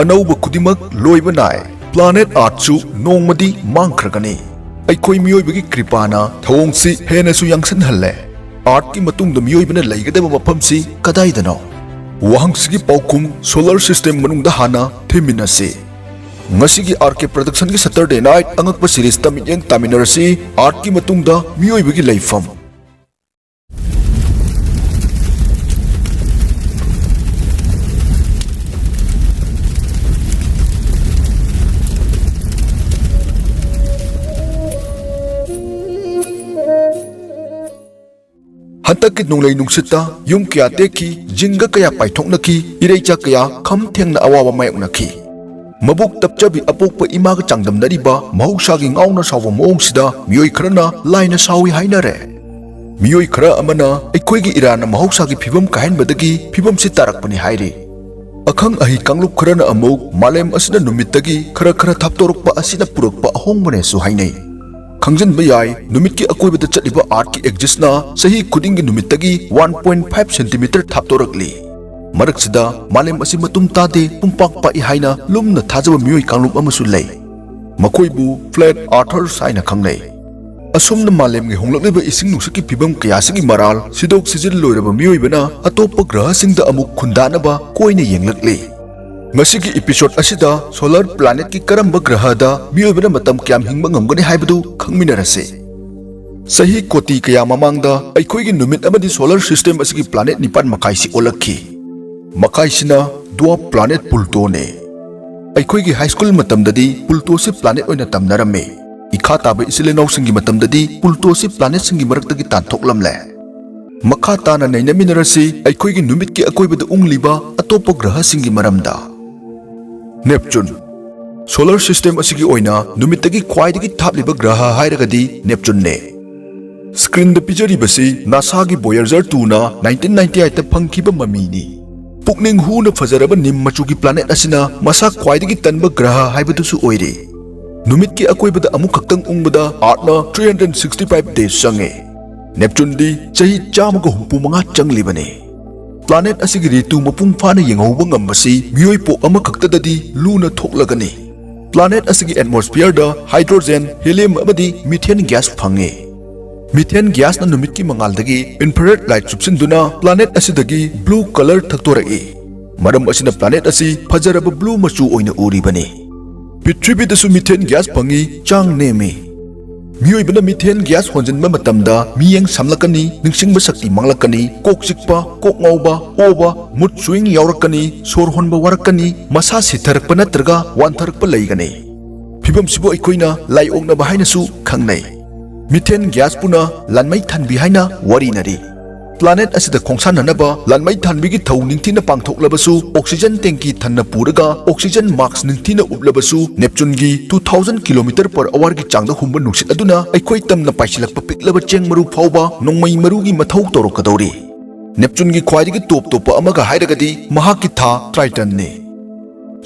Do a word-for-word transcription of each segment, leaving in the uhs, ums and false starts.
ꯑꯅꯧꯕ ꯈꯨꯗꯤꯡꯃꯛ ꯂꯣꯏꯕ ꯅꯥꯏ꯫ Planet Earthꯁꯨ ꯅꯣꯡꯃꯗꯤ ꯃꯥꯡꯈ꯭ꯔꯒꯅꯤ꯫ ꯑꯩꯈꯣꯏ ꯃꯤꯑꯣꯏꯕꯒꯤ ꯀ꯭ꯔꯤꯄꯥꯅ ꯊꯧꯑꯣꯡꯁꯤ ꯍꯦꯟꯅꯁꯨ ꯌꯥꯡꯁꯤꯟꯍꯜꯂꯦ꯫ Earthꯀꯤ ꯃꯇꯨꯡꯗ ꯃꯤꯑꯣꯏꯕꯅ ꯂꯩꯒꯗꯕ ꯃꯐꯝꯁꯤ ꯀꯗꯥꯏꯗꯅꯣ? ꯋꯥꯍꯪꯁꯤꯒꯤ ꯄꯥꯎꯈꯨꯝ solar system ꯃꯅꯨꯡꯗ ꯍꯥꯟꯅ ꯊꯤꯃꯤꯟꯅꯁꯤ꯫ ꯉꯁꯤꯒꯤ R K Productionꯒꯤ Saturday Night ꯑꯉꯛꯄ seriesꯇ ꯃꯤꯠꯌꯦꯡ ꯇꯥꯃꯤꯟꯅꯔꯁꯤ꯫ Earthꯀꯤ ꯃꯇꯨꯡꯗ ꯃꯤꯑꯣꯏꯕꯒꯤ ꯂꯩꯐꯝ꯫ ꯍꯟꯗꯛꯀꯤ ꯅꯣꯡꯂꯩ ꯅꯨꯡꯁꯤꯠꯇ ꯌꯨꯝ ꯀꯌꯥ ꯇꯦꯛꯈꯤ, ꯖꯤꯡꯒ ꯀꯌꯥ ꯄꯥꯏꯊꯣꯛꯅꯈꯤ, ꯏꯔꯩꯆꯥ ꯀꯌꯥ ꯈꯝ ꯊꯦꯡꯅ ꯑꯋꯥꯕ ꯃꯥꯌꯣꯛꯅꯈꯤ꯫ ꯃꯕꯨꯛ ꯇꯞꯆꯕꯤ ꯑꯄꯣꯛꯄ ꯏꯃꯥꯒ ꯆꯥꯡꯗꯝꯅꯔꯤꯕ ꯃꯍꯧꯁꯥꯒꯤ ꯉꯥꯎꯅ ꯁꯥꯎꯕ ꯃꯑꯣꯡꯁꯤꯗ ꯃꯤꯑꯣꯏ ꯈꯔꯅ ꯂꯥꯏꯅ ꯁꯥꯎꯏ ꯍꯥꯏꯅꯔꯦ꯫ ꯃꯤꯑꯣꯏ ꯈꯔ ꯑꯃꯅ ꯑꯩꯈꯣꯏꯒꯤ ꯏꯔꯥꯟꯅ ꯃꯍꯧꯁꯥꯒꯤ ꯐꯤꯕꯝ ꯀꯥꯏꯍꯟꯕꯗꯒꯤ ꯐꯤꯕꯝꯁꯤ ꯇꯥꯔꯛꯄꯅꯤ ꯍꯥꯏꯔꯤ꯫ ꯑꯈꯪ ꯑꯍꯩ ꯀꯥꯡꯂꯨꯞ ꯈꯔꯅ ꯑꯃꯨꯛ ꯃꯥꯂꯦꯝ ꯑꯁꯤꯅ ꯅꯨꯃꯤꯠꯇꯒꯤ ꯈꯔ ꯈꯔ ꯊꯥꯞꯇꯣꯔꯛꯄ ꯑꯁꯤꯅ ꯄꯨꯔꯛꯄ ꯑꯍꯣꯡꯕꯅꯦꯁꯨ ꯍꯥꯏꯅꯩ꯫ ꯈꯪꯖꯤꯟꯕ ꯌꯥꯏ, ꯅꯨꯃꯤꯠꯀꯤ ꯑꯀꯣꯏꯕꯗ ꯆꯠꯂꯤꯕ Earthꯀꯤ axisꯅ ꯆꯍꯤ ꯈꯨꯗꯤꯡꯒꯤ ꯅꯨꯃꯤꯠꯇꯒꯤ one point five centimeter ꯊꯥꯞꯇꯣꯔꯛꯂꯤ꯫ ꯃꯔꯛꯁꯤꯗ ꯃꯥꯂꯦꯝ ꯑꯁꯤ ꯃꯇꯨꯝ ꯇꯥꯗꯦ, ꯄꯨꯡꯄꯥꯛ ꯄꯥꯛꯏ ꯍꯥꯏꯅ ꯂꯨꯝꯅ ꯊꯥꯖꯕ ꯃꯤꯑꯣꯏ ꯀꯥꯡꯂꯨꯞ ꯑꯃꯁꯨ ꯂꯩ꯫ ꯃꯈꯣꯏꯕꯨ Flat Earthers ꯍꯥꯏꯅ ꯈꯪꯅꯩ꯫ ꯑꯁꯨꯝꯅ ꯃꯥꯂꯦꯝꯒꯤ ꯍꯣꯡꯂꯛꯂꯤꯕ ꯏꯁꯤꯡ ꯅꯨꯡꯁꯤꯠꯀꯤ ꯐꯤꯕꯝ ꯀꯌꯥꯁꯤꯒꯤ ꯃꯔꯥꯜ ꯁꯤꯗꯣꯛ ꯁꯤꯖꯤꯜ ꯂꯣꯏꯔꯕ ꯃꯤꯑꯣꯏꯕꯅ ꯑꯇꯣꯞꯄ ꯒ꯭ꯔꯍꯁꯤꯡꯗ ꯑꯃꯨꯛ ꯈꯨꯟꯗꯥꯅꯕ ꯀꯣꯏꯅ ꯌꯦꯡꯂꯛꯂꯤ꯫ ꯉꯁꯤꯒꯤ episode ꯑꯁꯤꯗ solar planetꯀꯤ ꯀꯔꯝꯕ ꯒ꯭ꯔꯍꯗ ꯃꯤꯑꯣꯏꯕꯅ ꯃꯇꯝ ꯀꯌꯥꯝ ꯍꯤꯡꯕ ꯉꯝꯒꯅꯤ ꯍꯥꯏꯕꯗꯨ ꯈꯪꯃꯤꯟꯅꯔꯁꯤ꯫ ꯆꯍꯤ ꯀꯣꯇꯤ ꯀꯌꯥ ꯃꯃꯥꯡꯗ ꯑꯩꯈꯣꯏꯒꯤ ꯅꯨꯃꯤꯠ ꯑꯃꯗꯤ solar system ꯑꯁꯤꯒꯤ planet ꯅꯤꯄꯥꯟ ꯃꯈꯥꯏꯁꯤ ꯑꯣꯜꯂꯛꯈꯤ꯫ ꯃꯈꯥꯏꯁꯤꯅ dwarf planet Plutoꯅꯤ꯫ ꯑꯩꯈꯣꯏꯒꯤ high school ꯃꯇꯝꯗꯗꯤ Plutoꯁꯤ planet ꯑꯣꯏꯅ ꯇꯝꯅꯔꯝꯃꯤ꯫ ꯏꯈꯥ ꯇꯥꯕ ꯏꯆꯤꯜ ꯏꯅꯥꯎꯁꯤꯡꯒꯤ ꯃꯇꯝꯗꯗꯤ Plutoꯁꯤ planetꯁꯤꯡꯒꯤ ꯃꯔꯛꯇꯒꯤ ꯇꯥꯟꯊꯣꯛꯂꯝꯂꯦ꯫ ꯃꯈꯥ ꯇꯥꯅ ꯅꯩꯅꯃꯤꯟꯅꯔꯁꯤ ꯑꯩꯈꯣꯏꯒꯤ ꯅꯨꯃꯤꯠꯀꯤ ꯑꯀꯣꯏꯕꯗ ꯎꯪꯂꯤꯕ ꯑꯇꯣꯞꯄ ꯒ꯭ꯔꯍꯁꯤꯡꯒꯤ ꯃꯔꯝꯗ꯫ Neptune꯫ Solar system ꯑꯁꯤꯒꯤ ꯑꯣꯏꯅ ꯅꯨꯃꯤꯠꯇꯒꯤ ꯈ꯭ꯋꯥꯏꯗꯒꯤ ꯊꯥꯞꯂꯤꯕ ꯒ꯭ꯔꯍ ꯍꯥꯏꯔꯒꯗꯤ Neptuneꯅꯦ꯫ Screenꯗ ꯄꯤꯖꯔꯤꯕꯁꯤ NASAꯒꯤ Voyager twoꯅ nineteen ninety eightꯇ ꯐꯪꯈꯤꯕ ꯃꯃꯤꯅꯤ꯫ ꯄꯨꯛꯅꯤꯡ ꯍꯨꯅ ꯐꯖꯔꯕ ꯅꯤꯝ ꯃꯆꯨꯒꯤ planet ꯑꯁꯤꯅ ꯃꯁꯥ ꯈ꯭ꯋꯥꯏꯗꯒꯤ ꯇꯟꯕ ꯒ꯭ꯔꯍ ꯍꯥꯏꯕꯗꯨꯁꯨ ꯑꯣꯏꯔꯤ꯫ ꯅꯨꯃꯤꯠꯀꯤ ꯑꯀꯣꯏꯕꯗ ꯑꯃꯨꯛꯈꯛꯇꯪ ꯎꯪꯕꯗ Earthꯅ three hundred sixty five days ꯆꯪꯉꯤ꯫ Neptuneꯗꯤ ꯆꯍꯤ ꯆꯥꯝꯃꯒ ꯍꯨꯝꯐꯨ ꯃꯉꯥ ꯆꯪꯂꯤꯕꯅꯤ꯫ Planet ꯑꯁꯤꯒꯤ ꯔꯤꯇꯨ ꯃꯄꯨꯡ ꯐꯥꯅ ꯌꯦꯡꯍꯧꯕ ꯉꯝꯕꯁꯤ ꯃꯤꯑꯣꯏ ꯄꯣꯛ ꯑꯃꯈꯛꯇꯗꯗꯤ ꯂꯨꯅ ꯊꯣꯛꯂꯒꯅꯤ꯫ Planet ꯑꯁꯤꯒꯤ atmosphere ꯗ hydrogen, helium ꯑꯃꯗꯤ methane gas ꯐꯪꯉꯤ꯫ Methane gas ꯅ ꯅꯨꯃꯤꯠꯀꯤ ꯃꯉꯥꯜꯗꯒꯤ infrared light ꯆꯨꯞꯁꯤꯟꯗꯨꯅ planet ꯑꯁꯤꯗꯒꯤ blue color ꯊꯛꯇꯣꯔꯛꯏ꯫ ꯃꯔꯝ ꯑꯁꯤꯅ planet ꯑꯁꯤ ꯐꯖꯔꯕ blue ꯃꯆꯨ ꯑꯣꯏꯅ ꯎꯔꯤꯕꯅꯤ꯫ ꯄ꯭ꯔꯤꯊꯤꯕꯤꯗꯁꯨ methane gas ꯐꯪꯉꯤ, ꯆꯥꯡ ꯅꯦꯝꯃꯤ꯫ ꯃꯤꯑꯣꯏꯕꯅ methane gas ꯍꯣꯟꯖꯤꯟꯕ ꯃꯇꯝꯗ ꯃꯤꯠꯌꯦꯡ ꯁꯝꯂꯛꯀꯅꯤ, ꯅꯤꯡꯁꯤꯡꯕ ꯁꯛꯇꯤ ꯃꯥꯡꯂꯛꯀꯅꯤ, ꯀꯣꯛ ꯆꯤꯛꯄ, ꯀꯣꯛ ꯉꯥꯎꯕ, ꯑꯣꯕ, mood swing ꯌꯥꯎꯔꯛꯀꯅꯤ, ꯁꯣꯔ ꯍꯣꯟꯕ ꯋꯥꯔꯛꯀꯅꯤ, ꯃꯁꯥ ꯁꯤꯊꯔꯛꯄ ꯅꯠꯇ꯭ꯔꯒ ꯋꯥꯟꯊꯔꯛꯄ ꯂꯩꯒꯅꯤ꯫ ꯐꯤꯚꯝꯁꯤꯕꯨ ꯑꯩꯈꯣꯏꯅ ꯂꯥꯏꯑꯣꯛꯅꯕ ꯍꯥꯏꯅꯁꯨ ꯈꯪꯅꯩ꯫ Methane gas ꯄꯨꯅ ꯂꯥꯟꯃꯩ ꯊꯥꯟꯕꯤ ꯍꯥꯏꯅ ꯋꯥꯔꯤꯅꯔꯤ꯫ Planet ꯑꯁꯤꯗ ꯈꯣꯡꯁꯥꯟꯅꯅꯕ ꯂꯥꯟꯃꯩ ꯊꯥꯟꯕꯤꯒꯤ ꯊꯧ ꯅꯤꯡꯊꯤꯅ ꯄꯥꯡꯊꯣꯛꯂꯕꯁꯨ, oxygen tank ꯊꯟꯅ ꯄꯨꯔꯒ, oxygen mask ꯅꯤꯡꯊꯤꯅ ꯎꯞꯂꯕꯁꯨ, Neptune ꯒꯤ two thousand kilometer per hour ꯒꯤ ꯆꯥꯡꯗ ꯍꯨꯝꯕ ꯅꯨꯡꯁꯤꯠ ꯑꯗꯨꯅ ꯑꯩꯈꯣꯏ ꯇꯝꯅ ꯄꯥꯏꯁꯤꯜꯂꯛꯄ ꯄꯤꯛꯂꯕ ꯆꯦꯡ ꯃꯔꯨ ꯐꯥꯎꯕ ꯅꯣꯡꯃꯩ ꯃꯔꯨꯒꯤ ꯃꯊꯧ ꯇꯧꯔꯛꯀꯗꯧꯔꯤ꯫ Neptune ꯒꯤ ꯈ꯭ꯋꯥꯏꯗꯒꯤ ꯇꯣꯞ ꯇꯣꯞꯄ ꯑꯃꯒ ꯍꯥꯏꯔꯒꯗꯤ ꯃꯍꯥꯛꯀꯤ ꯊꯥ Triton ꯅꯤ꯫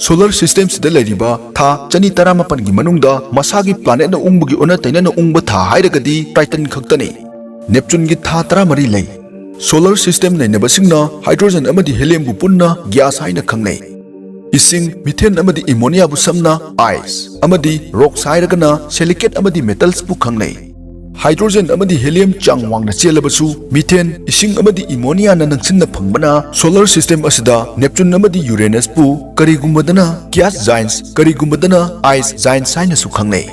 Solar system ꯁꯤꯗ ꯂꯩꯔꯤꯕ ꯊꯥ ꯆꯅꯤ ꯇꯔꯥꯃꯥꯄꯟꯒꯤ ꯃꯅꯨꯡꯗ ꯃꯁꯥꯒꯤ planet ꯅ ꯎꯪꯕꯒꯤ ꯑꯣꯟꯅ ꯇꯩꯅꯅ ꯎꯪꯕ ꯊꯥ ꯍꯥꯏꯔꯒꯗꯤ Triton ꯈꯛꯇꯅꯤ꯫ Neptune ꯒꯤ ꯊꯥ ꯇꯔꯥꯃꯔꯤ ꯂꯩ꯫ Solar system ꯅꯩꯅꯕꯁꯤꯡꯅ hydrogen ꯑꯃꯗꯤ helium ꯕꯨ ꯄꯨꯟꯅ gas ꯍꯥꯏꯅ ꯈꯪꯅꯩ꯫ ꯏꯁꯤꯡ, methane ꯑꯃꯗꯤ ammonia ꯕꯨ ꯁꯝꯅ ice ꯑꯃꯗꯤ rocks ꯍꯥꯏꯔꯒꯅ silicate ꯑꯃꯗꯤ metals ꯄꯨ ꯈꯪꯅꯩ꯫ Hydrogen ꯑꯃꯗꯤ helium ꯆꯥꯡ ꯋꯥꯡꯅ ꯆꯦꯜꯂꯕꯁꯨ, methane, ꯏꯁꯤꯡ ꯑꯃꯗꯤ ammonia ꯅ ꯅꯪꯁꯤꯟꯅ ꯐꯪꯕꯅ solar system ꯑꯁꯤꯗ Neptune ꯑꯃꯗꯤ Uranus ꯄꯨ ꯀꯔꯤꯒꯨꯝꯕꯗꯅ gas giants, ꯀꯔꯤꯒꯨꯝꯕꯗꯅ ice giants ꯍꯥꯏꯅꯁꯨ ꯈꯪꯅꯩ꯫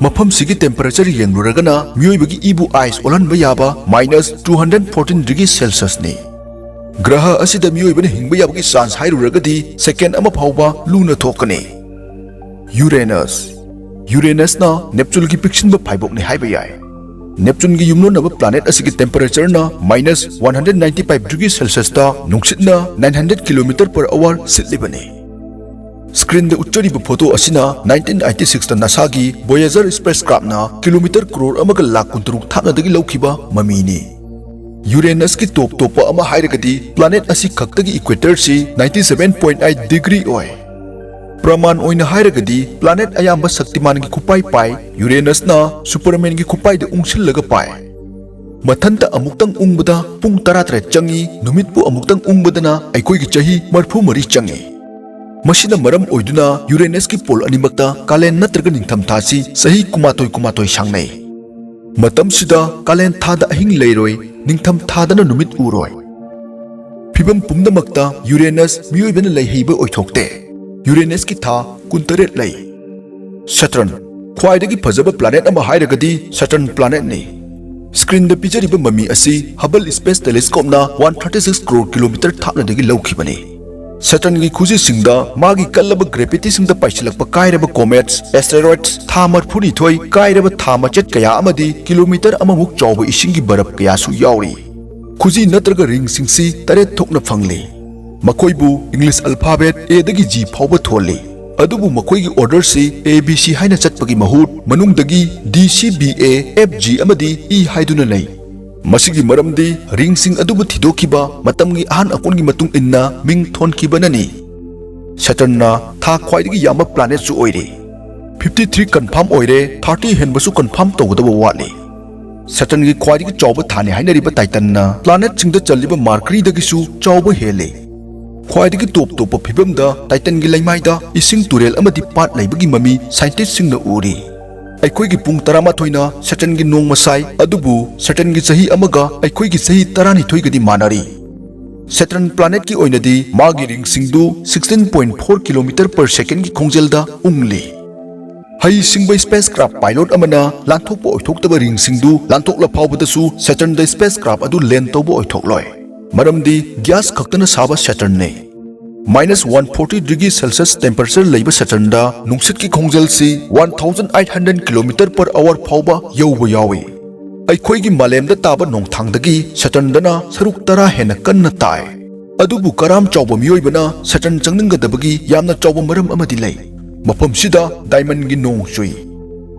ꯃꯐꯝꯁꯤꯒꯤ temperature ꯌꯦꯡꯂꯨꯔꯒꯅ ꯃꯤꯑꯣꯏꯕꯒꯤ ꯏꯕꯨ ice ꯑꯣꯜꯍꯟꯕ ꯌꯥꯕ minus two hundred fourteen degree Celsius ꯅꯤ꯫ ꯒ꯭ꯔꯍ ꯑꯁꯤꯗ ꯃꯤꯑꯣꯏꯕꯅ ꯍꯤꯡꯕ ꯌꯥꯕꯒꯤ chance ꯍꯥꯏꯔꯨꯔꯒꯗꯤ second ꯑꯃ ꯐꯥꯎꯕ ꯂꯨꯅ ꯊꯣꯛꯀꯅꯤ꯫ Uranus꯫ Uranus ꯅ Neptune ꯒꯤ ꯄꯤꯛꯁꯤꯟꯕ ꯐꯥꯏꯕꯣꯛꯅꯤ ꯍꯥꯏꯕ ꯌꯥꯏ꯫ Neptune ꯒꯤ ꯌꯨꯝꯂꯣꯟꯅꯕ planet ꯑꯁꯤꯒꯤ temperature ꯅ minus one hundred ninety five degree Celsius ꯇ ꯅꯨꯡꯁꯤꯠꯅ nine hundred kilometer per hour ꯁꯤꯠꯂꯤꯕꯅꯤ꯫ Screen ꯗ ꯎꯠꯆꯔꯤꯕ photo ꯑꯁꯤꯅ nineteen eighty six ꯇ NASA ꯒꯤ Voyager spacecraft ꯅ kilometer crore ꯑꯃꯒ ꯂꯥꯈ ꯀꯨꯟꯇꯔꯨꯛ ꯊꯥꯞꯅꯗꯒꯤ ꯂꯧꯈꯤꯕ ꯃꯃꯤꯅꯤ꯫ Uranus ꯀꯤ ꯇꯣꯞ ꯇꯣꯞꯄ ꯑꯃ ꯍꯥꯏꯔꯒꯗꯤ planet ꯑꯁꯤ ꯈꯛꯇꯒꯤ equator ꯁꯤ ninety seven point eight degree ꯑꯣꯏ꯫ ꯄ꯭ꯔꯃꯥꯟ ꯑꯣꯏꯅ ꯍꯥꯏꯔꯒꯗꯤ planet ꯑꯌꯥꯝꯕ ꯁꯛꯇꯤꯃꯥꯟꯒꯤ ꯈꯨꯄꯥꯏ ꯄꯥꯏ, Uranus ꯅ Superman ꯒꯤ ꯈꯨꯄꯥꯏꯗ ꯎꯪꯁꯤꯜꯂꯒ ꯄꯥꯏ꯫ ꯃꯊꯟꯇ ꯑꯃꯨꯛꯇꯪ ꯎꯪꯕꯗ ꯄꯨꯡ ꯇꯔꯥꯇꯔꯦꯠ ꯆꯪꯏ, ꯅꯨꯃꯤꯠꯄꯨ ꯑꯃꯨꯛꯇꯪ ꯎꯪꯕꯗꯅ ꯑꯩꯈꯣꯏꯒꯤ ꯆꯍꯤ ꯃꯔꯤꯐꯨꯃꯔꯤ ꯆꯪꯏ꯫ ꯃꯁꯤꯅ ꯃꯔꯝ ꯑꯣꯏꯗꯨꯅ ꯌꯨꯔꯦꯅꯁꯀꯤ ꯄꯣꯜ ꯑꯅꯤꯃꯛꯇ ꯀꯥꯂꯦꯟ ꯅꯠꯇ꯭ꯔꯒ ꯅꯤꯡꯊꯝꯊꯥꯁꯤ ꯆꯍꯤ ꯀꯨꯟꯃꯥꯊꯣꯏ ꯀꯨꯟꯃꯥꯊꯣꯏ ꯁꯥꯡꯅꯩ꯫ ꯃꯇꯝꯁꯤꯗ ꯀꯥꯂꯦꯟ ꯊꯥꯗ ꯑꯍꯤꯡ ꯂꯩꯔꯣꯏ, ꯅꯤꯡꯊꯝ ꯊꯥꯗꯅ ꯅꯨꯃꯤꯠ ꯎꯔꯣꯏ꯫ ꯐꯤꯕꯝ ꯄꯨꯝꯅꯃꯛꯇ ꯌꯨꯔꯦꯅꯁ ꯃꯤꯑꯣꯏꯕꯅ ꯂꯩꯍꯩꯕ ꯑꯣꯏꯊꯣꯛꯇꯦ꯫ ꯌꯨꯔꯦꯅꯁꯀꯤ ꯊꯥ ꯀꯨꯟꯇꯔꯦꯠ ꯂꯩ꯫ ꯁꯦꯇꯔꯟ, ꯈ꯭ꯋꯥꯏꯗꯒꯤ ꯐꯖꯕ ꯄ꯭ꯂꯥꯅꯦꯠ ꯑꯃ ꯍꯥꯏꯔꯒꯗꯤ ꯁꯦꯇꯔꯟ ꯄ꯭ꯂꯥꯅꯦꯠꯅꯤ꯫ ꯁ꯭ꯀ꯭ꯔꯤꯟꯗ ꯄꯤꯖꯔꯤꯕ ꯃꯃꯤ ꯑꯁꯤ ꯍꯕꯜ ꯁ꯭ꯄꯦꯁ ꯇꯦꯂꯦꯁꯀꯣꯞꯅ one thirty six crore kilometre ꯊꯥꯞꯅꯗꯒꯤ ꯂꯧꯈꯤꯕꯅꯤ꯫ ꯁꯦꯇꯔꯟꯒꯤ ꯈꯨꯖꯤꯁꯤꯡꯗ ꯃꯥꯒꯤ ꯀꯜꯂꯕ ꯒ꯭ꯔꯦꯚꯤꯇꯤꯁꯤꯡꯗ ꯄꯥꯏꯁꯤꯜꯂꯛꯄ ꯀꯥꯏꯔꯕ ꯀꯣꯃꯦꯠꯁ, ꯑꯦꯁꯇꯦꯔꯣꯏꯗꯁ, ꯊꯥ ꯃꯔꯤꯐꯨꯅꯤꯊꯣꯏ ꯀꯥꯏꯔꯕ ꯊꯥ ꯃꯆꯦꯠ ꯀꯌꯥ ꯑꯃꯗꯤ ꯀꯤꯂꯣꯃꯤꯇꯔ ꯑꯃꯃꯨꯛ ꯆꯥꯎꯕ ꯏꯁꯤꯡꯒꯤ ꯕꯔꯞ ꯀꯌꯥꯁꯨ ꯌꯥꯎꯔꯤ꯫ ꯈꯨꯖꯤ ꯅꯠꯇ꯭ꯔꯒ ꯔꯤꯡꯁꯤꯡꯁꯤ ꯇꯔꯦꯠ ꯊꯣꯛꯅ ꯐꯪꯂꯤ꯫ ꯃꯈꯣꯏꯕꯨ ꯏꯪꯂꯤꯁ ꯑꯜꯐꯥꯕꯦꯠ ꯑꯦꯗꯒꯤ ꯖꯤ ꯐꯥꯎꯕ ꯊꯣꯜꯂꯤ꯫ ꯑꯗꯨꯕꯨ ꯃꯈꯣꯏꯒꯤ ꯑꯣꯔꯗꯔꯁꯤ ꯑꯦ ꯕꯤ ꯁꯤ ꯍꯥꯏꯅ ꯆꯠꯄꯒꯤ ꯃꯍꯨꯠ ꯃꯅꯨꯡꯗꯒꯤ D C B A F G ꯑꯃꯗꯤ ꯏ ꯍꯥꯏꯗꯨꯅ ꯂꯩ꯫ ꯃꯁꯤꯒꯤ ꯃꯔꯝꯗꯤ ꯔꯤꯡꯁꯤꯡ ꯑꯗꯨꯕꯨ ꯊꯤꯗꯣꯛꯈꯤꯕ ꯃꯇꯝꯒꯤ ꯑꯍꯥꯟ ꯑꯀꯣꯟꯒꯤ ꯃꯇꯨꯡ ꯏꯟꯅ ꯃꯤꯡ ꯊꯣꯟꯈꯤꯕꯅꯅꯤ꯫ ꯁꯦꯇꯔꯟꯅ ꯊꯥ ꯈ꯭ꯋꯥꯏꯗꯒꯤ ꯌꯥꯝꯕ ꯄ꯭ꯂꯥꯅꯦꯠꯁꯨ ꯑꯣꯏꯔꯤ꯫ ꯐꯤꯐꯇꯤ ꯊ꯭ꯔꯤ ꯀꯟꯐꯥꯔꯝ ꯑꯣꯏꯔꯦ, ꯊꯥꯔꯇꯤ ꯍꯦꯟꯕꯁꯨ ꯀꯟꯐꯥꯔꯝ ꯇꯧꯒꯗꯕ ꯋꯥꯠꯂꯤ꯫ ꯁꯦꯇꯔꯟꯒꯤ ꯈ꯭ꯋꯥꯏꯗꯒꯤ ꯆꯥꯎꯕ ꯊꯥꯅꯤ ꯍꯥꯏꯅꯔꯤꯕ ꯇꯥꯏꯇꯟꯅ ꯄ꯭ꯂꯥꯅꯦꯠꯁꯤꯡꯗ ꯆꯜꯂꯤꯕ ꯃꯥꯔꯀꯔꯤꯗꯒꯤꯁꯨ ꯆꯥꯎꯕ ꯍꯦꯜꯂꯤ꯫ ꯈ꯭ꯋꯥꯏꯗꯒꯤ ꯇꯣꯞ ꯇꯣꯞꯄ ꯐꯤꯕꯝꯗ ꯇꯥꯏꯇꯟꯒꯤ ꯂꯩꯃꯥꯏꯗ ꯏꯁꯤꯡ ꯇꯨꯔꯦꯜ ꯑꯃꯗꯤ ꯄꯥꯠ ꯂꯩꯕꯒꯤ ꯃꯃꯤ ꯁꯥꯏꯟꯇꯤꯁ꯭ꯠꯁꯤꯡꯅ ꯎꯔꯤ꯫ ꯑꯩꯈꯣꯏꯒꯤ ꯄꯨꯡ ꯇꯔꯥꯃꯥꯊꯣꯏꯅ ꯁꯦꯇꯔꯟꯒꯤ ꯅꯣꯡꯃ ꯁꯥꯏ, ꯑꯗꯨꯕꯨ ꯁꯦꯇꯔꯟꯒꯤ ꯆꯍꯤ ꯑꯃꯒ ꯑꯩꯈꯣꯏꯒꯤ ꯆꯍꯤ ꯇꯔꯥꯅꯤꯊꯣꯏꯒꯗꯤ ꯃꯥꯟꯅꯔꯤ꯫ ꯁꯦꯇꯔꯟ ꯄ꯭ꯂꯥꯅꯦꯠꯀꯤ ꯑꯣꯏꯅꯗꯤ ꯃꯥꯒꯤ ꯔꯤꯡꯁꯤꯡꯗꯨ sixteen point four kilometer per secondꯒꯤ ꯈꯣꯡꯖꯦꯜꯗ ꯎꯪꯂꯤ꯫ ꯍꯩ ꯁꯤꯡꯕ ꯁ꯭ꯄꯦꯁ ꯀ꯭ꯔꯥꯐ ꯄꯥꯏꯂꯣꯠ ꯑꯃꯅ ꯂꯥꯟꯊꯣꯛꯄ ꯑꯣꯏꯊꯣꯛꯇꯕ ꯔꯤꯡꯁꯤꯡꯗꯨ ꯂꯥꯟꯊꯣꯛꯂ ꯐꯥꯎꯕꯗꯁꯨ ꯁꯦꯇꯔꯟꯗ ꯁ꯭ꯄꯦꯁ ꯀ꯭ꯔꯥꯐ ꯑꯗꯨ ꯂꯦꯟ ꯇꯧꯕ ꯑꯣꯏꯊꯣꯛꯂꯣꯏ, ꯃꯔꯝꯗꯤ ꯒ꯭ꯌꯥꯁ ꯈꯛꯇꯅ ꯁꯥꯕ ꯁꯦꯇꯔꯟꯅꯤ꯫ Minus one forty degree Celsius temperature ꯂꯩꯕ ꯁꯦꯇꯔꯟꯗ ꯅꯨꯡꯁꯤꯠꯀꯤ ꯈꯣꯡꯖꯦꯜꯁꯤ one thousand eight hundred kilometer per hour ꯐꯥꯎꯕ ꯌꯧꯕ ꯌꯥꯎꯏ꯫ ꯑꯩꯈꯣꯏꯒꯤ ꯃꯥꯂꯦꯝꯗ ꯇꯥꯕ ꯅꯣꯡꯊꯥꯡꯗꯒꯤ ꯁꯦꯇꯔꯟꯗꯅ ꯁꯔꯨꯛ ꯇꯔꯥ ꯍꯦꯟꯅ ꯀꯟꯅ ꯇꯥꯏ꯫ ꯑꯗꯨꯕꯨ ꯀꯔꯥꯝ ꯆꯥꯎꯕ ꯃꯤꯑꯣꯏꯕꯅ ꯁꯦꯇꯔꯟ ꯆꯪꯅꯤꯡꯒꯗꯕꯒꯤ ꯌꯥꯝꯅ ꯆꯥꯎꯕ ꯃꯔꯝ ꯑꯃꯗꯤ ꯂꯩ꯫ ꯃꯐꯝꯁꯤꯗ ꯗꯥꯏꯃꯟꯒꯤ ꯅꯣꯡ ꯆꯨꯏ꯫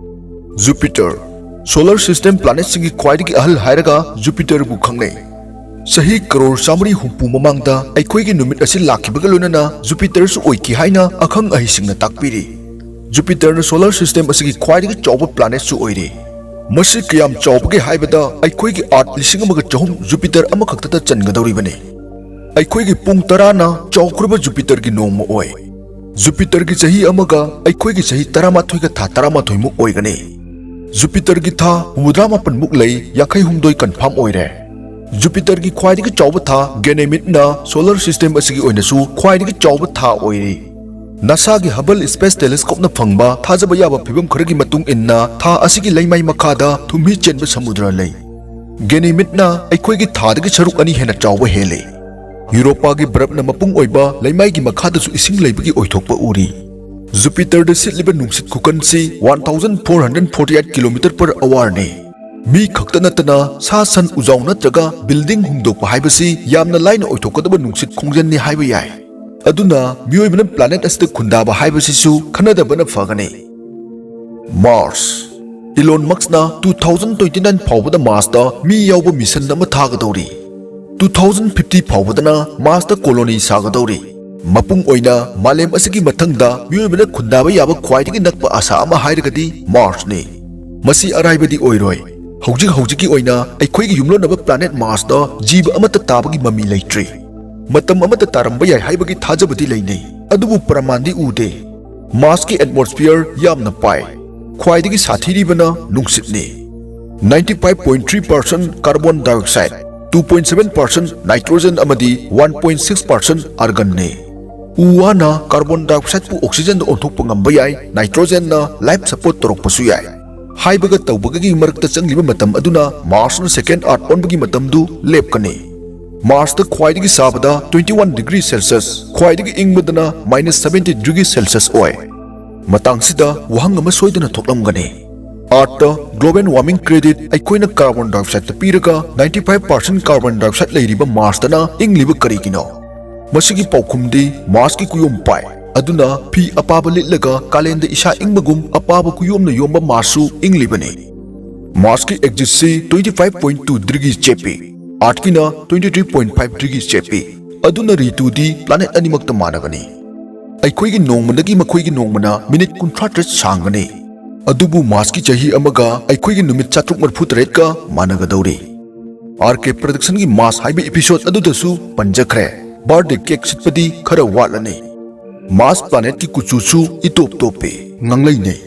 ꯖꯨꯄꯤꯇꯔ, ꯁꯣꯂꯔ ꯁꯤꯁꯇꯦꯝ ꯄ꯭ꯂꯥꯅꯦꯠꯁꯤꯡꯒꯤ ꯈ꯭ꯋꯥꯏꯗꯒꯤ ꯑꯍꯜ ꯍꯥꯏꯔꯒ ꯖꯨꯄꯤꯇꯔꯕꯨ ꯈꯪꯅꯩ꯫ ꯆꯍꯤ ꯀꯔꯣꯔ ꯆꯥꯃꯔꯤ ꯍꯨꯝꯐꯨ ꯃꯃꯥꯡꯗ ꯑꯩꯈꯣꯏꯒꯤ ꯅꯨꯃꯤꯠ ꯑꯁꯤ ꯂꯥꯛꯈꯤꯕꯒ ꯂꯣꯏꯅꯅ ꯖꯨꯄꯤꯇꯔꯁꯨ ꯑꯣꯏꯈꯤ ꯍꯥꯏꯅ ꯑꯈꯪ ꯑꯍꯩꯁꯤꯡꯅ ꯇꯥꯛꯄꯤꯔꯤ꯫ ꯖꯨꯄꯤꯇꯔꯅ ꯁꯣꯂꯔ ꯁꯤꯁꯇꯦꯝ ꯑꯁꯤꯒꯤ ꯈ꯭ꯋꯥꯏꯗꯒꯤ ꯆꯥꯎꯕ ꯄ꯭ꯂꯥꯅꯦꯠꯁꯨ ꯑꯣꯏꯔꯤ꯫ ꯃꯁꯤ ꯀꯌꯥꯝ ꯆꯥꯎꯕꯒꯦ ꯍꯥꯏꯕꯗ, ꯑꯩꯈꯣꯏꯒꯤ ꯑꯥꯔꯊ ꯂꯤꯁꯤꯡ ꯑꯃꯒ ꯆꯍꯨꯝ ꯖꯨꯄꯤꯇꯔ ꯑꯃꯈꯛꯇꯗ ꯆꯟꯒꯗꯧꯔꯤꯕꯅꯤ꯫ ꯑꯩꯈꯣꯏꯒꯤ ꯄꯨꯡ ꯇꯔꯥꯅ ꯆꯥꯎꯈ꯭ꯔꯕ ꯖꯨꯄꯤꯇꯔꯒꯤ ꯅꯣꯡꯃ ꯑꯣꯏ꯫ ꯖꯨꯄꯤꯇꯔꯒꯤ ꯆꯍꯤ ꯑꯃꯒ ꯑꯩꯈꯣꯏꯒꯤ ꯆꯍꯤ ꯇꯔꯥꯃꯥꯊꯣꯏꯒ ꯊꯥ ꯇꯔꯥꯃꯥꯊꯣꯏꯃꯨꯛ ꯑꯣꯏꯒꯅꯤ꯫ ꯖꯨꯄꯤꯇꯔꯒꯤ ꯊꯥ ꯍꯨꯝꯐꯨꯇꯔꯥꯃꯥꯄꯟꯃꯨꯛ ꯂꯩ, ꯌꯥꯡꯈꯩꯍꯨꯝꯗꯣꯏ ꯀꯟꯐꯥꯔꯝ ꯑꯣꯏꯔꯦ꯫ ꯖꯨꯄꯤꯇꯔꯒꯤ ꯈ꯭ꯋꯥꯏꯗꯒꯤ ꯆꯥꯎꯕ ꯊꯥ ꯒꯦꯅꯦꯃꯤꯗꯅ ꯁꯣꯂꯔ ꯁꯤꯁꯇꯦꯝ ꯑꯁꯤꯒꯤ ꯑꯣꯏꯅꯁꯨ ꯈ꯭ꯋꯥꯏꯗꯒꯤ ꯆꯥꯎꯕ ꯊꯥ ꯑꯣꯏꯔꯤ꯫ ꯅꯥꯁꯥꯒꯤ ꯍꯕꯜ ꯁ꯭ꯄꯦꯁ ꯇꯦꯂꯦꯁꯀꯣꯞꯅ ꯐꯪꯕ ꯊꯥꯖꯕ ꯌꯥꯕ ꯐꯤꯕꯝ ꯈꯔꯒꯤ ꯃꯇꯨꯡ ꯏꯟꯅ, ꯊꯥ ꯑꯁꯤꯒꯤ ꯂꯩꯃꯥꯏ ꯃꯈꯥꯗ ꯊꯨꯝꯍꯤ ꯆꯦꯟꯕ ꯁꯃꯨꯗ꯭ꯔ ꯂꯩ꯫ ꯒꯦꯅꯤꯃꯤꯗꯅ ꯑꯩꯈꯣꯏꯒꯤ ꯊꯥꯗꯒꯤ ꯁꯔꯨꯛ ꯑꯅꯤ ꯍꯦꯟꯅ ꯆꯥꯎꯕ ꯍꯦꯜꯂꯤ꯫ ꯌꯨꯔꯣꯄꯥꯒꯤ ꯕꯔꯞꯅ ꯃꯄꯨꯡ ꯑꯣꯏꯕ ꯂꯩꯃꯥꯏꯒꯤ ꯃꯈꯥꯗꯁꯨ ꯏꯁꯤꯡ ꯂꯩꯕꯒꯤ ꯑꯣꯏꯊꯣꯛꯄ ꯎꯔꯤ꯫ ꯖꯨꯄꯤꯇꯔꯗ ꯁꯤꯠꯂꯤꯕ ꯅꯨꯡꯁꯤꯠ ꯈꯨꯀꯟꯁꯤ one thousand four hundred forty eight kilometer per hourꯅꯤ꯫ ꯃꯤ ꯈꯛꯇ ꯅꯠꯇꯅ, ꯁꯥ ꯁꯟ, ꯎꯖꯥꯎ ꯅꯠꯇ꯭ꯔꯒ ꯕꯤꯜꯗꯤꯡ ꯍꯨꯝꯗꯣꯛꯄ ꯍꯥꯏꯕꯁꯤ ꯌꯥꯝꯅ ꯂꯥꯏꯅ ꯑꯣꯏꯊꯣꯛꯀꯗꯕ ꯅꯨꯡꯁꯤꯠ ꯈꯣꯡꯖꯟꯅꯤ ꯍꯥꯏꯕ ꯌꯥꯏ꯫ ꯑꯗꯨꯅ ꯃꯤꯑꯣꯏꯕꯅ ꯄ꯭ꯂꯥꯅꯦꯠ ꯑꯁꯤꯗ ꯈꯨꯟꯗꯥꯕ ꯍꯥꯏꯕꯁꯤꯁꯨ ꯈꯟꯅꯗꯕꯅ ꯐꯒꯅꯤ꯫ ꯃꯥꯔꯁ꯫ ꯏꯂꯣꯟ ꯃꯁꯛꯅ two thousand twenty nine ꯐꯥꯎꯕꯗ ꯃꯥꯔꯁꯇ ꯃꯤ ꯌꯥꯎꯕ ꯃꯤꯁꯟ ꯑꯃ ꯊꯥꯒꯗꯧꯔꯤ꯫ Two thousand fifty ꯐꯥꯎꯕꯗꯅ ꯃꯥꯔꯁꯇ ꯀꯣꯂꯣꯅꯤ ꯁꯥꯒꯗꯧꯔꯤ꯫ ꯃꯄꯨꯡ ꯑꯣꯏꯅ ꯃꯥꯂꯦꯝ ꯑꯁꯤꯒꯤ ꯃꯊꯪꯗ ꯃꯤꯑꯣꯏꯕꯅ ꯈꯨꯟꯗꯥꯕ ꯌꯥꯕ ꯈ꯭ꯋꯥꯏꯗꯒꯤ ꯅꯛꯄ ꯑꯁꯥ ꯑꯃ ꯍꯥꯏꯔꯒꯗꯤ ꯃꯥꯔꯁꯅꯤ꯫ ꯃꯁꯤ ꯑꯔꯥꯏꯕꯗꯤ ꯑꯣꯏꯔꯣꯏ꯫ ꯍꯧꯖꯤꯛ ꯍꯧꯖꯤꯛꯀꯤ ꯑꯣꯏꯅ ꯑꯩꯈꯣꯏꯒꯤ ꯌꯨꯝꯂꯣꯟꯅꯕ ꯄ꯭ꯂꯥꯅꯦꯠ ꯃꯥꯔꯁꯇ ꯖꯤꯕ ꯑꯃꯠꯇ ꯇꯥꯕꯒꯤ ꯃꯃꯤ ꯂꯩꯇ꯭ꯔꯤ꯫ ꯃꯇꯝ ꯑꯃꯠꯇ ꯇꯥꯔꯝꯕ ꯌꯥꯏ ꯍꯥꯏꯕꯒꯤ ꯊꯥꯖꯕꯗꯤ ꯂꯩꯅꯩ, ꯑꯗꯨꯕꯨ ꯄ꯭ꯔꯃꯥꯟꯗꯤ ꯎꯗꯦ꯫ ꯃꯥꯔꯁꯀꯤ ꯑꯦꯠꯃꯣꯁꯐꯤꯌꯔ ꯌꯥꯝꯅ ꯄꯥꯏ꯫ ꯈ꯭ꯋꯥꯏꯗꯒꯤ ꯁꯥꯊꯤꯔꯤꯕꯅ ꯅꯨꯡꯁꯤꯠꯅꯤ꯫ Ninety five point three percent carbon dioxide, two point seven percent nitrogen ꯑꯃꯗꯤ one point six percent argonꯅꯤ꯫ ꯎ ꯋꯥꯅ ꯀꯥꯔꯕꯣꯟ ꯗꯥꯏꯑꯣꯛꯁꯥꯏꯗꯄꯨ ꯑꯣꯛꯁꯤꯖꯟꯗ ꯑꯣꯟꯊꯣꯛꯄ ꯉꯝꯕ ꯌꯥꯏ, nitrogenꯅ life support ꯇꯧꯔꯛꯄꯁꯨ ꯌꯥꯏ꯫ ꯍꯥꯏꯕꯒ ꯇꯧꯕꯒꯒꯤ ꯃꯔꯛꯇ ꯆꯪꯂꯤꯕ ꯃꯇꯝ ꯑꯗꯨꯅ ꯃꯥꯔꯁꯅ second earth ꯑꯣꯟꯕꯒꯤ ꯃꯇꯝꯗꯨ ꯂꯦꯞꯀꯅꯤ꯫ ꯃꯥꯔꯁꯇ ꯈ꯭ꯋꯥꯏꯗꯒꯤ ꯁꯥꯕꯗ twenty one degree Celsius, ꯈ꯭ꯋꯥꯏꯗꯒꯤ ꯏꯪꯕꯗꯅ minus seventy degree Celsius ꯑꯣꯏ꯫ ꯃꯇꯥꯡꯁꯤꯗ ꯋꯥꯍꯪ ꯑꯃ ꯁꯣꯏꯗꯅ ꯊꯣꯛꯂꯝꯒꯅꯤ꯫ Earthꯇ global warming credit ꯑꯩꯈꯣꯏꯅ carbon dioxideꯇ ꯄꯤꯔꯒ, ninety five percent carbon dioxide ꯂꯩꯔꯤꯕ ꯃꯥꯔꯁꯇꯅ ꯏꯪꯂꯤꯕ ꯀꯔꯤꯒꯤꯅꯣ? ꯃꯁꯤꯒꯤ ꯄꯥꯎꯈꯨꯝꯗꯤ ꯃꯥꯔꯁꯀꯤ ꯀꯨꯌꯣꯝ ꯄꯥꯏ꯫ ꯑꯗꯨꯅ ꯐꯤ ꯑꯄꯥꯕ ꯂꯤꯠꯂꯒ ꯀꯥꯂꯦꯟꯗ ꯏꯁꯥ ꯏꯪꯕꯒꯨꯝ ꯑꯄꯥꯕ ꯀꯨꯌꯣꯝꯅ ꯌꯣꯝꯕ ꯃꯥꯔꯁꯁꯨ ꯏꯪꯂꯤꯕꯅꯤ꯫ ꯃꯥꯔꯁꯀꯤ axisꯁꯤ twenty five point two degree ꯆꯦꯞꯄꯤ, Earthꯀꯤꯅ twenty three point five degree ꯆꯦꯞꯄꯤ꯫ ꯑꯗꯨꯅ ꯔꯤꯇꯨꯗꯤ ꯄ꯭ꯂꯥꯅꯦꯠ ꯑꯅꯤꯃꯛꯇ ꯃꯥꯟꯅꯒꯅꯤ꯫ ꯑꯩꯈꯣꯏꯒꯤ ꯅꯣꯡꯃꯗꯒꯤ ꯃꯈꯣꯏꯒꯤ ꯅꯣꯡꯃꯅ ꯃꯤꯅꯤꯠ ꯀꯨꯟꯊ꯭ꯔꯥ ꯇꯔꯦꯠ ꯁꯥꯡꯒꯅꯤ꯫ ꯑꯗꯨꯕꯨ ꯃꯥꯔꯁꯀꯤ ꯆꯍꯤ ꯑꯃꯒ ꯑꯩꯈꯣꯏꯒꯤ ꯅꯨꯃꯤꯠ ꯆꯥꯇ꯭ꯔꯨꯛ ꯃꯔꯤꯐꯨ ꯇꯔꯦꯠꯀ ꯃꯥꯟꯅꯒꯗꯧꯔꯤ꯫ ꯑꯥꯔ ꯀꯦ ꯄ꯭ꯔꯗꯛꯁꯟꯒꯤ ꯃꯥꯔꯁ ꯍꯥꯏꯕ ꯏꯄꯤꯁꯣꯗ ꯑꯗꯨꯗꯁꯨ ꯄꯟꯖꯈ꯭ꯔꯦ, ꯕꯥꯔꯗꯦ ꯀꯦꯛ ꯁꯤꯠꯄꯗꯤ ꯈꯔ ꯋꯥꯠꯂꯅꯤ꯫ ꯃꯥꯔꯁ ꯄ꯭ꯂꯥꯅꯦꯠꯀꯤ ꯀꯨꯆꯨꯁꯨ ꯏꯇꯣꯞ ꯇꯣꯞꯄꯤ, ꯉꯥꯡꯂꯩꯅꯩ꯫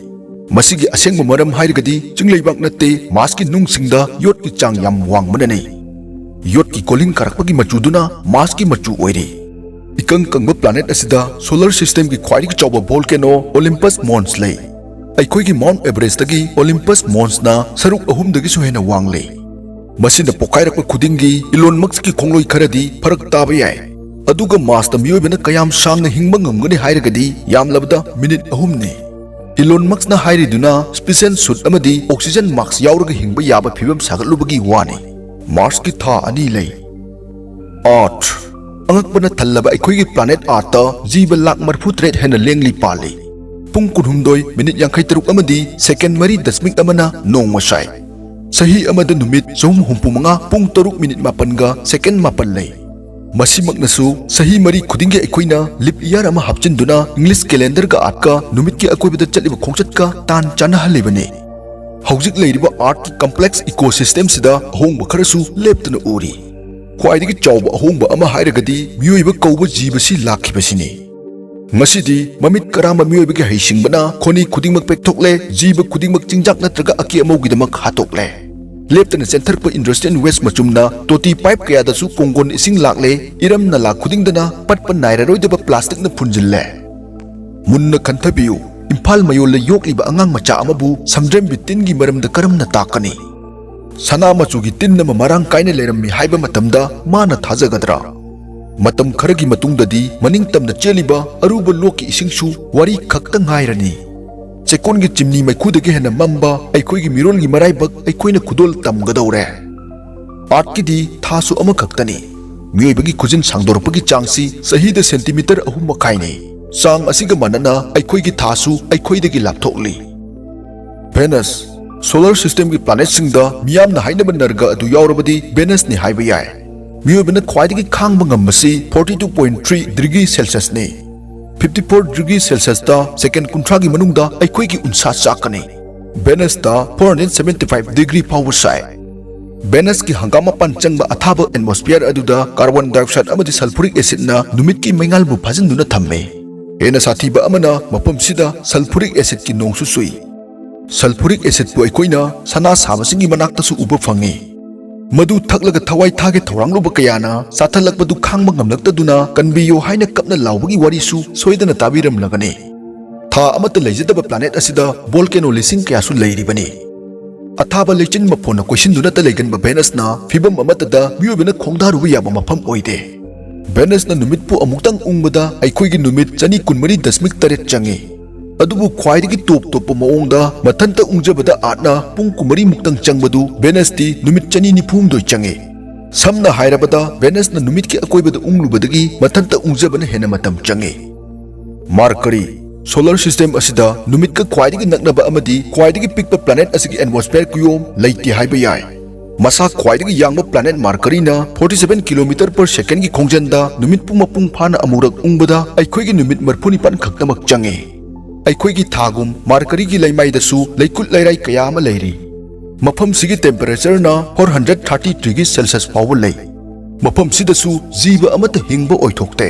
ꯃꯁꯤꯒꯤ ꯑꯁꯦꯡꯕ ꯃꯔꯝ ꯍꯥꯏꯔꯒꯗꯤ ꯆꯤꯡꯂꯩꯕꯥꯛ ꯅꯠꯇꯦ, ꯃꯥꯔꯁꯀꯤ ꯅꯨꯡꯁꯤꯡꯗ ꯌꯣꯠꯀꯤ ꯆꯥꯡ ꯌꯥꯝ ꯋꯥꯡꯕꯅꯅꯤ꯫ ꯌꯣꯠꯀꯤ ꯀꯣꯂꯤꯡ ꯀꯥꯔꯛꯄꯒꯤ ꯃꯆꯨꯗꯨꯅ ꯃꯥꯔꯁꯀꯤ ꯃꯆꯨ ꯑꯣꯏꯔꯤ꯫ ꯏꯀꯪ ꯀꯪꯕ ꯄ꯭ꯂꯥꯅꯦꯠ ꯑꯁꯤꯗ ꯁꯣꯂꯔ ꯁꯤꯁꯇꯦꯝꯒꯤ ꯈ꯭ꯋꯥꯏꯗꯒꯤ ꯆꯥꯎꯕ ꯚꯣꯜꯀꯦꯅꯣ ꯑꯣꯂꯤꯝꯄꯁ ꯃꯣꯟꯁ ꯂꯩ꯫ ꯑꯩꯈꯣꯏꯒꯤ ꯃꯥꯎꯟꯠ ꯑꯦꯚꯔꯦꯁꯇꯒꯤ ꯑꯣꯂꯤꯝꯄꯁ ꯃꯣꯟꯁꯅ ꯁꯔꯨꯛ ꯑꯍꯨꯝꯗꯒꯤꯁꯨ ꯍꯦꯟꯅ ꯋꯥꯡꯂꯤ꯫ ꯃꯁꯤꯅ ꯄꯣꯈꯥꯏꯔꯛꯄ ꯈꯨꯗꯤꯡꯒꯤ ꯏꯂꯣꯟ ꯃꯁꯛꯀꯤ ꯈꯣꯡꯂꯣꯏ ꯈꯔꯗꯤ ꯐꯔꯛ ꯇꯥꯕ ꯌꯥꯏ꯫ ꯑꯗꯨꯒ ꯃꯥꯔꯁꯇ ꯃꯤꯑꯣꯏꯕꯅ ꯀꯌꯥꯝ ꯁꯥꯡꯅ ꯍꯤꯡꯕ ꯉꯝꯒꯅꯤ ꯍꯥꯏꯔꯒꯗꯤ ꯌꯥꯝꯂꯕꯗ ꯃꯤꯅꯤꯠ ꯑꯍꯨꯝꯅꯤ꯫ ꯏꯂꯣꯟ ꯃꯁꯛꯅ ꯍꯥꯏꯔꯤꯗꯨꯅ ꯁ꯭ꯄꯤꯁꯟ ꯁꯨꯠ ꯑꯃꯗꯤ ꯑꯣꯛꯁꯤꯖꯟ ꯃꯥꯁꯛ ꯌꯥꯎꯔꯒ ꯍꯤꯡꯕ ꯌꯥꯕ ꯐꯤꯕꯝ ꯁꯥꯒꯠꯂꯨꯕꯒꯤ ꯋꯥꯅꯤ꯫ ꯃꯥꯔꯁꯀꯤ ꯊꯥ ꯑꯅꯤ ꯂꯩ꯫ ꯑꯥꯔꯊ꯫ ꯑꯉꯛꯄꯅ ꯊꯜꯂꯕ ꯑꯩꯈꯣꯏꯒꯤ ꯄ꯭ꯂꯥꯅꯦꯠ ꯑꯥꯔꯊꯇ ꯖꯤꯕ ꯂꯥꯈ ꯃꯔꯤꯐꯨ ꯇꯔꯦꯠ ꯍꯦꯟꯅ ꯂꯦꯡꯂꯤ ꯄꯥꯜꯂꯤ꯫ ꯄꯨꯡ ꯀꯨꯟꯍꯨꯝꯗꯣꯏ ꯃꯤꯅꯤꯠ ꯌꯥꯡꯈꯩ ꯇꯔꯨꯛ ꯑꯃꯗꯤ ꯁꯦꯀꯦꯟ ꯃꯔꯤ ꯗꯁꯃꯤꯛ ꯑꯃꯅ ꯅꯣꯡꯃ ꯁꯥꯏ꯫ ꯆꯍꯤ ꯑꯃꯗ ꯅꯨꯃꯤꯠ ꯆꯍꯨꯝ ꯍꯨꯝꯐꯨ ꯃꯉꯥ, ꯄꯨꯡ ꯇꯔꯨꯛ ꯃꯤꯅꯤꯠ ꯃꯥꯄꯟꯒ ꯁꯦꯀꯦꯟ ꯃꯥꯄꯟ ꯂꯩ꯫ ꯃꯁꯤꯃꯛꯅꯁꯨ ꯆꯍꯤ ꯃꯔꯤ ꯈꯨꯗꯤꯡꯒꯤ ꯑꯩꯈꯣꯏꯅ ꯂꯤꯞ ꯏꯌꯥꯔ ꯑꯃ ꯍꯥꯞꯆꯤꯟꯗꯨꯅ ꯏꯪꯂꯤꯁ ꯀꯦꯂꯦꯟꯗꯔꯒ ꯑꯥꯔꯠꯀ ꯅꯨꯃꯤꯠꯀꯤ ꯑꯀꯣꯏꯕꯗ ꯆꯠꯂꯤꯕ ꯈꯣꯡꯆꯠꯀ ꯇꯥꯟ ꯆꯥꯟꯅꯍꯜꯂꯤꯕꯅꯤ꯫ ꯍꯧꯖꯤꯛ ꯂꯩꯔꯤꯕ ꯑꯥꯔꯠꯀꯤ ꯀꯝꯄ꯭ꯂꯦꯛꯁ ꯏꯀꯣꯁꯤꯁꯇꯦꯝꯁꯤꯗ ꯑꯍꯣꯡꯕ ꯈꯔꯁꯨ ꯂꯦꯞꯇꯅ ꯎꯔꯤ꯫ ꯈ꯭ꯋꯥꯏꯗꯒꯤ ꯆꯥꯎꯕ ꯑꯍꯣꯡꯕ ꯑꯃ ꯍꯥꯏꯔꯒꯗꯤ ꯃꯤꯑꯣꯏꯕ ꯀꯧꯕ ꯖꯤꯕꯁꯤ ꯂꯥꯛꯈꯤꯕꯁꯤꯅꯤ꯫ ꯉꯁꯤꯗꯤ ꯃꯃꯤꯠ ꯀꯔꯥꯝꯕ ꯃꯤꯑꯣꯏꯕꯒꯤ ꯍꯩꯁꯤꯡꯕꯅ ꯈꯣꯅꯤ ꯈꯨꯗꯤꯡꯃꯛ ꯄꯦꯛꯊꯣꯛꯂꯦ, ꯖꯤꯕ ꯈꯨꯗꯤꯡꯃꯛ ꯆꯤꯟꯖꯥꯛ ꯅꯠꯇ꯭ꯔꯒ ꯑꯀꯦ ꯑꯃꯧꯒꯤꯗꯃꯛ ꯍꯥꯠꯇꯣꯛꯂꯦ꯫ ꯂꯦꯞꯇꯅ ꯆꯦꯟꯊꯔꯛꯄ ꯏꯟꯗꯁꯇ꯭ꯔꯤꯌꯦꯜ ꯋꯦꯁ ꯃꯆꯨꯝꯅ ꯇꯣꯇꯤ ꯄꯥꯏꯞ ꯀꯌꯥꯗꯁꯨ ꯀꯣꯡꯒꯣꯟ ꯏꯁꯤꯡ ꯂꯥꯛꯂꯦ, ꯏꯔꯝ ꯅꯂꯥ ꯈꯨꯗꯤꯡꯗꯅ ꯄꯠꯄ ꯅꯥꯏꯔꯔꯣꯏꯗꯕ ꯄ꯭ꯂꯥꯁꯇꯤꯛꯅ ꯐꯨꯟꯖꯤꯜꯂꯦ꯫ ꯃꯨꯟꯅ ꯈꯟꯊꯕꯤꯌꯨ, ꯏꯝꯐꯥꯜ ꯃꯌꯣꯜꯗ ꯌꯣꯛꯂꯤꯕ ꯑꯉꯥꯡ ꯃꯆꯥ ꯑꯃꯕꯨ ꯁꯝꯗ꯭ꯔꯦꯝꯕꯤ ꯇꯤꯟꯒꯤ ꯃꯔꯝꯗ ꯀꯔꯝꯅ ꯇꯥꯛꯀꯅꯤ? ꯁꯅꯥ ꯃꯆꯨꯒꯤ ꯇꯤꯟ ꯑꯃ ꯃꯔꯥꯡ ꯀꯥꯏꯅ ꯂꯩꯔꯝꯃꯤ ꯍꯥꯏꯕ ꯃꯇꯝꯗ ꯃꯥꯅ ꯊꯥꯖꯒꯗ꯭ꯔꯥ? ꯃꯇꯝ ꯈꯔꯒꯤ ꯃꯇꯨꯡꯗꯗꯤ ꯃꯅꯤꯡ ꯇꯝꯅ ꯆꯦꯜꯂꯤꯕ ꯑꯔꯨꯕ ꯂꯣꯛꯀꯤ ꯏꯁꯤꯡꯁꯨ ꯋꯥꯔꯤ ꯈꯛꯇ ꯉꯥꯏꯔꯅꯤ꯫ ꯆꯦꯛꯀꯣꯟꯒꯤ ꯆꯤꯝꯅꯤ ꯃꯩꯈꯨꯗꯒꯤ ꯍꯦꯟꯅ ꯃꯝꯕ ꯑꯩꯈꯣꯏꯒꯤ ꯃꯤꯔꯣꯜꯒꯤ ꯃꯔꯥꯏꯕꯛ ꯑꯩꯈꯣꯏꯅ ꯈꯨꯗꯣꯜ ꯇꯝꯒꯗꯧꯔꯦ꯫ ꯑꯥꯔꯠꯀꯤꯗꯤ ꯊꯥꯁꯨ ꯑꯃꯈꯛꯇꯅꯤ꯫ ꯃꯤꯑꯣꯏꯕꯒꯤ ꯈꯨꯖꯤꯟ ꯁꯥꯡꯗꯣꯔꯛꯄꯒꯤ ꯆꯥꯡꯁꯤ ꯆꯍꯤꯗ ꯁꯦꯟꯇꯤꯃꯤꯇꯔ ꯑꯍꯨꯝ ꯃꯈꯥꯏꯅꯤ꯫ ꯆꯥꯡ ꯑꯁꯤꯒ ꯃꯥꯟꯅꯅ ꯑꯩꯈꯣꯏꯒꯤ ꯊꯥꯁꯨ ꯑꯩꯈꯣꯏꯗꯒꯤ ꯂꯥꯞꯊꯣꯛꯂꯤ꯫ ꯚꯦꯅꯁ꯫ ꯁꯣꯂꯔ ꯁꯤꯁꯇꯦꯝꯒꯤ ꯄ꯭ꯂꯥꯅꯦꯠꯁꯤꯡꯗ ꯃꯤꯌꯥꯝꯅ ꯍꯥꯏꯅꯕ ꯅꯔꯒ ꯑꯗꯨ ꯌꯥꯎꯔꯕꯗꯤ ꯚꯦꯅꯁꯅꯤ ꯍꯥꯏꯕ ꯌꯥꯏ꯫ ꯃꯤꯑꯣꯏꯕꯅ ꯈ꯭ꯋꯥꯏꯗꯒꯤ ꯈꯥꯡꯕ ꯉꯝꯕꯁꯤ forty two point three degree ꯁꯦꯜꯁꯤꯌꯁꯅꯤ꯫ ꯐꯤꯐꯇꯤ ꯐꯣꯔ ꯗꯤꯒ꯭ꯔꯤ ꯁꯦꯜꯁꯤꯌꯁꯇ ꯁꯦꯀꯦꯟ ꯀꯨꯟꯊ꯭ꯔꯥꯒꯤ ꯃꯅꯨꯡꯗ ꯑꯩꯈꯣꯏꯒꯤ ꯎꯟꯁꯥ ꯆꯥꯛꯀꯅꯤ꯫ ꯚꯦꯅꯁꯇ four hundred seventy five degree ꯐꯥꯎꯕ ꯁꯥꯏ꯫ ꯚꯦꯅꯁꯀꯤ ꯍꯪꯒꯥꯝ ꯃꯄꯥꯟ ꯆꯪꯕ ꯑꯊꯥꯕ ꯑꯦꯠꯃꯣꯁꯐꯤꯌꯔ ꯑꯗꯨꯗ ꯀꯥꯔꯕꯣꯟ ꯗꯥꯏꯑꯣꯛꯁꯥꯏꯗ ꯑꯃꯗꯤ ꯁꯜꯐꯨꯔꯤꯛ ꯑꯦꯁꯤꯗꯅ ꯅꯨꯃꯤꯠꯀꯤ ꯃꯩꯉꯥꯜꯕꯨ ꯐꯥꯖꯤꯟꯗꯨꯅ ꯊꯝꯃꯤ꯫ ꯍꯦꯟꯅ ꯁꯥꯊꯤꯕ ꯑꯃꯅ, ꯃꯐꯝꯁꯤꯗ ꯁꯜꯐꯨꯔꯤꯛ ꯑꯦꯁꯤꯗꯀꯤ ꯅꯣꯡꯁꯨ ꯆꯨꯏ꯫ ꯁꯜꯐꯨꯔꯤꯛ ꯑꯦꯁꯤꯗꯄꯨ ꯑꯩꯈꯣꯏꯅ ꯁꯅꯥ ꯁꯥꯕꯁꯤꯡꯒꯤ ꯃꯅꯥꯛꯇꯁꯨ ꯎꯕ ꯐꯪꯉꯤ꯫ ꯃꯗꯨ ꯊꯛꯂꯒ ꯊꯋꯥꯏ ꯊꯥꯒꯦ ꯊꯧꯔꯥꯡꯂꯨꯕ ꯀꯌꯥꯅ ꯆꯥꯊꯠꯂꯛꯄꯗꯨ ꯈꯥꯡꯕ ꯉꯝꯂꯛꯇꯗꯨꯅ "ꯀꯟꯕꯤꯌꯨ" ꯍꯥꯏꯅ ꯀꯞꯅ ꯂꯥꯎꯕꯒꯤ ꯋꯥꯔꯤꯁꯨ ꯁꯣꯏꯗꯅ ꯇꯥꯕꯤꯔꯝꯂꯒꯅꯤ꯫ ꯊꯥ ꯑꯃꯠꯇ ꯂꯩꯖꯗꯕ ꯄ꯭ꯂꯥꯅꯦꯠ ꯑꯁꯤꯗ ꯚꯣꯜꯀꯦꯅꯣ ꯂꯤꯁꯤꯡ ꯀꯌꯥꯁꯨ ꯂꯩꯔꯤꯕꯅꯤ꯫ ꯑꯊꯥꯕ ꯂꯩꯆꯤꯟ ꯃꯐꯣꯟꯅ ꯀꯣꯏꯁꯤꯟꯗꯨꯅꯇ ꯂꯩꯒꯟꯕ ꯚꯦꯅꯁꯅ ꯐꯤꯚꯝ ꯑꯃꯠꯇꯗ ꯃꯤꯑꯣꯏꯕꯅ ꯈꯣꯡꯗꯥꯔꯨꯕ ꯌꯥꯕ ꯃꯐꯝ ꯑꯣꯏꯗꯦ꯫ ꯚꯦꯅꯁꯅ ꯅꯨꯃꯤꯠꯄꯨ ꯑꯃꯨꯛꯇꯪ ꯎꯪꯕꯗ ꯑꯩꯈꯣꯏꯒꯤ ꯅꯨꯃꯤꯠ ꯆꯅꯤ ꯀꯨꯟꯃꯔꯤ ꯗꯁꯃꯤꯛ ꯇꯔꯦꯠ ꯆꯪꯏ꯫ ꯑꯗꯨꯕꯨ ꯈ꯭ꯋꯥꯏꯗꯒꯤ ꯇꯣꯞ ꯇꯣꯞꯄ ꯃꯑꯣꯡꯗ ꯃꯊꯟꯇ ꯎꯪꯖꯕꯗ ꯑꯥꯔꯠꯅ ꯄꯨꯡ ꯀꯨꯟꯃꯔꯤ ꯃꯨꯛꯇꯪ ꯆꯪꯕꯗꯨ ꯚꯦꯅꯁꯇꯤ ꯅꯨꯃꯤꯠ ꯆꯅꯤ ꯅꯤꯐꯨ ꯍꯨꯝꯗꯣꯏ ꯆꯪꯏ꯫ ꯁꯝꯅ ꯍꯥꯏꯔꯕꯗ, ꯚꯦꯅꯁꯅ ꯅꯨꯃꯤꯠꯀꯤ ꯑꯀꯣꯏꯕꯗ ꯎꯪꯂꯨꯕꯗꯒꯤ ꯃꯊꯟꯇ ꯎꯪꯖꯕꯅ ꯍꯦꯟꯅ ꯃꯇꯝ ꯆꯪꯏ꯫ ꯃꯥꯔꯀꯔꯤ꯫ ꯁꯣꯂꯔ ꯁꯤꯁꯇꯦꯝ ꯑꯁꯤꯗ ꯅꯨꯃꯤꯠꯀ ꯈ꯭ꯋꯥꯏꯗꯒꯤ ꯅꯛꯅꯕ ꯑꯃꯗꯤ ꯈ꯭ꯋꯥꯏꯗꯒꯤ ꯄꯤꯛꯄ ꯄ꯭ꯂꯥꯅꯦꯠ ꯑꯁꯤꯒꯤ ꯑꯦꯠꯃꯣꯁꯐꯤꯌꯔ ꯀꯨꯌꯣꯝ ꯂꯩꯇꯦ ꯍꯥꯏꯕ ꯌꯥꯏ꯫ ꯃꯁꯥ ꯈ꯭ꯋꯥꯏꯗꯒꯤ ꯌꯥꯡꯕ ꯄ꯭ꯂꯥꯅꯦꯠ ꯃꯥꯔꯀꯔꯤꯅ forty seven kilometer per secondꯀꯤ ꯈꯣꯡꯖꯦꯜꯗ ꯅꯨꯃꯤꯠꯄꯨ ꯃꯄꯨꯡ ꯐꯥꯅ ꯑꯃꯨꯔꯛ ꯎꯪꯕꯗ ꯑꯩꯈꯣꯏꯒꯤ ꯅꯨꯃꯤꯠ ꯃꯔꯤꯐꯨ ꯅꯤꯄꯥꯟ ꯈꯛꯇꯃꯛ ꯆꯪꯏ꯫ ꯑꯩꯈꯣꯏꯒꯤ ꯊꯥꯒꯨꯝ ꯃꯥꯔꯀꯔꯤꯒꯤ ꯂꯩꯃꯥꯏꯗꯁꯨ ꯂꯩꯀꯨꯠ ꯂꯩꯔꯥꯏ ꯀꯌꯥ ꯑꯃ ꯂꯩꯔꯤ꯫ ꯃꯐꯝꯁꯤꯒꯤ temperatureꯅ four hundred thirty degree Celsius ꯐꯥꯎꯕ ꯂꯩ꯫ ꯃꯐꯝꯁꯤꯗꯁꯨ ꯖꯤꯕ ꯑꯃꯠꯇ ꯍꯤꯡꯕ ꯑꯣꯏꯊꯣꯛꯇꯦ꯫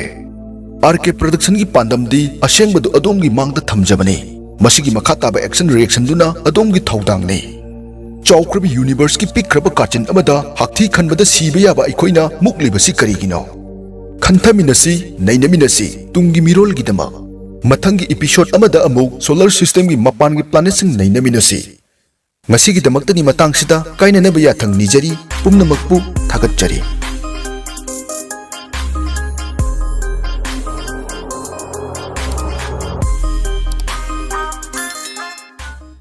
ꯑꯥꯔ ꯀꯦ Productionꯒꯤ ꯄꯥꯟꯗꯝꯗꯤ ꯑꯁꯦꯡꯕꯗꯨ ꯑꯗꯣꯝꯒꯤ ꯃꯥꯡꯗ ꯊꯝꯖꯕꯅꯤ꯫ ꯃꯁꯤꯒꯤ ꯃꯈꯥ ꯇꯥꯕ action reactionꯗꯨꯅ ꯑꯗꯣꯝꯒꯤ ꯊꯧꯗꯥꯡꯅꯤ꯫ ꯆꯥꯎꯈ꯭ꯔꯕ universeꯀꯤ ꯄꯤꯛꯈ꯭ꯔꯕ ꯀꯥꯆꯤꯟ ꯑꯃꯗ ꯍꯥꯛꯊꯤ ꯈꯟꯕꯗ ꯁꯤꯕ ꯌꯥꯕ ꯑꯩꯈꯣꯏꯅ ꯃꯨꯛꯂꯤꯕꯁꯤ ꯀꯔꯤꯒꯤꯅꯣ? ꯈꯟꯊꯃꯤꯟꯅꯁꯤ, ꯅꯩꯅꯃꯤꯟꯅꯁꯤ, ꯇꯨꯡꯒꯤ ꯃꯤꯔꯣꯜꯒꯤꯗꯃꯛ꯫ ꯃꯊꯪꯒꯤ episode ꯑꯃꯗ ꯑꯃꯨꯛ solar systemꯒꯤ ꯃꯄꯥꯟꯒꯤ planetꯁꯤꯡ ꯅꯩꯅꯃꯤꯟꯅꯁꯤ꯫ ꯉꯁꯤꯒꯤꯗꯃꯛꯇꯗꯤ ꯃꯇꯥꯡꯁꯤꯗ ꯀꯥꯏꯅꯅꯕ ꯌꯥꯊꯪ ꯅꯤꯖꯔꯤ꯫ ꯄꯨꯝꯅꯃꯛꯄꯨ ꯊꯥꯒꯠꯆꯔꯤ꯫